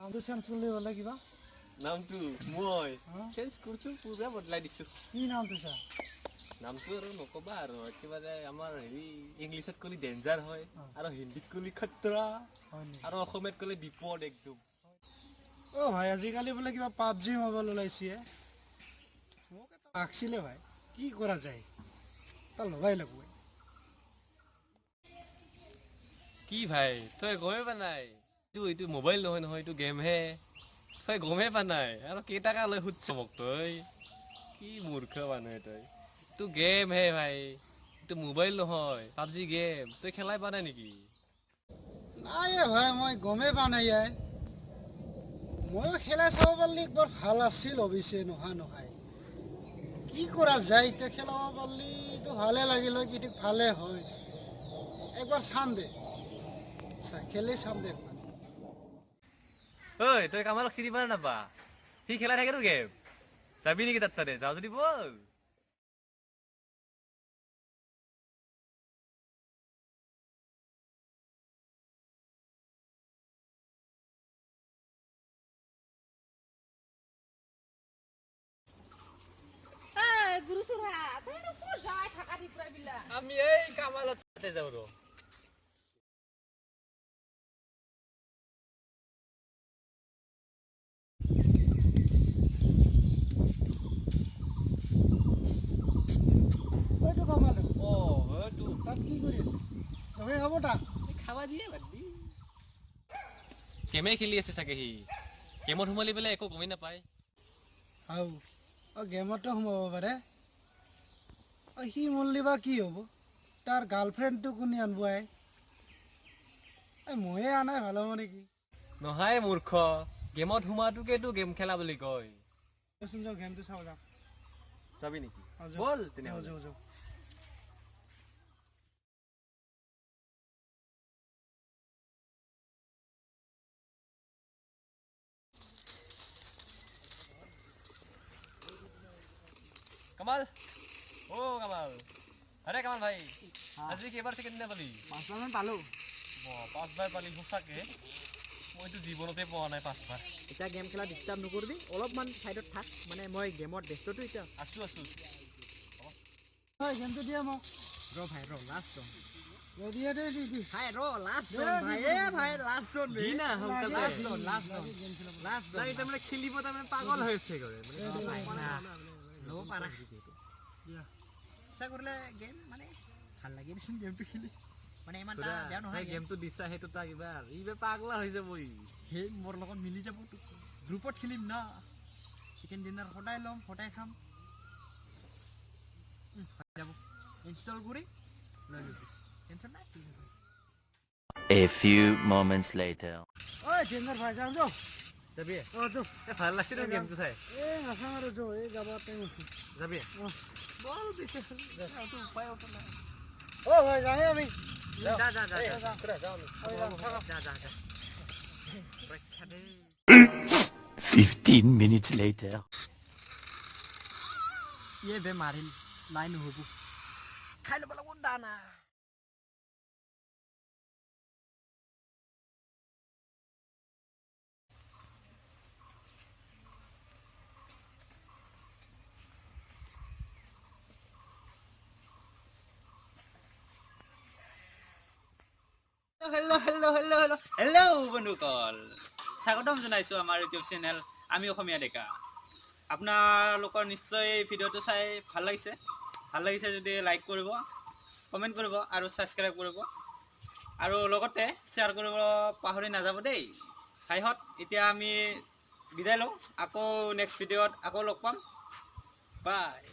নামটো চেঞ্জ কৰিলে বোলে কিবা। নামটো মই হা? চেঞ্জ কৰিছোঁ, পূৰা বদলাই দিছোঁ। কি নাম দিছা? নামটো আৰু নক'বা আৰু, একেবাৰে আমাৰ হেৰি ইংলিছত ক'লে ডেঞ্জাৰ হয়, আৰু হিন্দীত ক'লে খতৰা, হয় নেকি? আৰু অসমীয়াত ক'লে বিপদ একদম। অ' ভাই, আজিকালি বোলে কিবা পাবজি মোবাইল ওলাইছে। মোক এটা লাগছিলে ভাই, কি কৰা যায়? এটা লগাই লাগব। কি ভাই, তই গমেই পা নাই? এইটো মোবাইল নহয় নহয়, এইটো গেমহে। তই গমেই পা নাই আৰু কেইটকা লৈ সুধছ মোক? তই কি মূৰ্খ মানুহ তই। এইটো গেমহে ভাই, এইটো মোবাইল নহয়। পাবজি গেম তই খেলাই পোৱা নাই নেকি? নাই এ ভাই, মই গমেই পোৱা নাই। ইয়াই ময়ো খেলাই চাব পাৰিলে একবাৰ ভাল আছিল অৱশ্যে, নোহোৱা নহয়। কি কৰা যায় এতিয়া? খেলাব পাৰিলেতো ভালে লাগিল হয়, কি ঠিক ভালে হয়। একবাৰ চাম দে, আচ্ছা খেলি চাম দে একবাৰ। ঐ, তই কামালক চিনি পা নাপা? সি খেলাই থাকেতো গেম। যাবি নেকি তাত? তাতে যাওঁ যদি বল। গুৰু চুৰা, তইনো ক'ত যাই থাকা বিলাক? আমি এই কামালত তাতে যাওঁ ৰ। এইটো কামাল? অ, এইটো। তাত কি কৰি আছে? জহে খাব তাক। খাবা দিয়ে, বাদ দি। গেমে খেলি আছে চাগে সি। গেমত সোমালি পেলাই একো গমেই নাপায়। হাও, অ, গেমতো সোমাব পাৰে। অ, সি মৰলি বা কি হ'ব? তাৰ গাৰ্লফ্ৰেণ্ডটো কোনে আনব? আই এই ময়ে আনাই ভাল হ'ব নেকি? নহয় মূৰ্খ, গেমত সোমোৱাটোকেতো গেম খেলা বুলি কয়। ৰচোন, যাওঁ, গেমটো চাওঁ যাওঁ। যাবি নেকি? অ, যাওঁ। বল যাওঁ। তেনেহ'লে। যাওঁ যাওঁ। কামাল, অ কামাল, আৰে কামাল ভাই, আজি কেইবাৰ চিকেন ডিনাৰ পালি? পাঁচবাৰমান পালোঁ। পাঁচবাৰ পালি? সঁচাকে? মইতো জীৱনতে পোৱা নাই পাঁচবাৰ। এতিয়া গেম খেলা ডিষ্টাৰ্ব নকৰিবি, অলপমান ছাইডত থাক। মানে মই গেমত ব্যস্ততো এতিয়া। আছো আছো। হয়, গেমটো দিয়া মোক। ৰ ভাই, ৰ, লাষ্ট। দে, দিয়ে দে, দি দি। ভাই ৰ, লাষ্ট। দে, ভাই, দি, এ দি, ভাই, লাষ্ট জন। দি না সোনকালে। লাষ্ট জন, লাষ্ট জন, লাষ্ট জন। নাই, তাৰমানে খেলিব তাৰমানে পাগল হৈছে কৰে। ল'ব পাৰা। দিয়া। ইচ্ছা কৰিলে গেম মানে ভাল লাগে দেচোন গেমটো খেলি, মানে ইমান এটা বেয়া নহয় game। গেমটো দিছা, সেইটো তাক এইবাৰ ই পাগলা হৈ যাব ই। সেই মোৰ লগত মিলি যাব, গ্ৰুপত খেলিম না। চিকেন ডিনাৰ সদায় ল'ম, সদায় খাম। হৈ যাব, ইনষ্টল কৰি লৈ ল'বি, টেনশ্যন নাই। A few moments later. ঐ ডেঞ্জাৰ ভাই, যাওঁ যাওঁ। যাবি? অ, যাওঁ। এ, ভাল লাগছে ন গেমটো চাই? এই নাচাওঁ আৰু, যাওঁ, এই যাব টাইম আছে। যাবি? অ। বল পিছে, উপায় নাই। অ ভাই, যাওঁৱে আমি। যা যা যা যা। যাওঁ আমি। যাওঁ, থাকা। যা যা যা, ৰক্ষা দেই। 15 minutes later. ইয়ে বে মাৰিল, নাই, নহ'ব, খাই ল'ব লাগিব দানা। Hello hello hello hello hello বন্ধুসকল, স্বাগতম জনাইছোঁ আমাৰ ইউটিউব চেনেল আমি অসমীয়া ডেকা। আপোনালোকৰ নিশ্চয় এই ভিডিঅ'টো চাই ভাল লাগিছে। ভাল লাগিছে যদি লাইক কৰিব, কমেণ্ট কৰিব আৰু ছাবস্ক্ৰাইব কৰিব আৰু লগতে শ্বেয়াৰ কৰিব পাহৰি নাযাব দেই ভাইহঁত। এতিয়া আমি বিদায় লওঁ, আকৌ নেক্সট ভিডিঅ'ত আকৌ লগ পাম। বাই।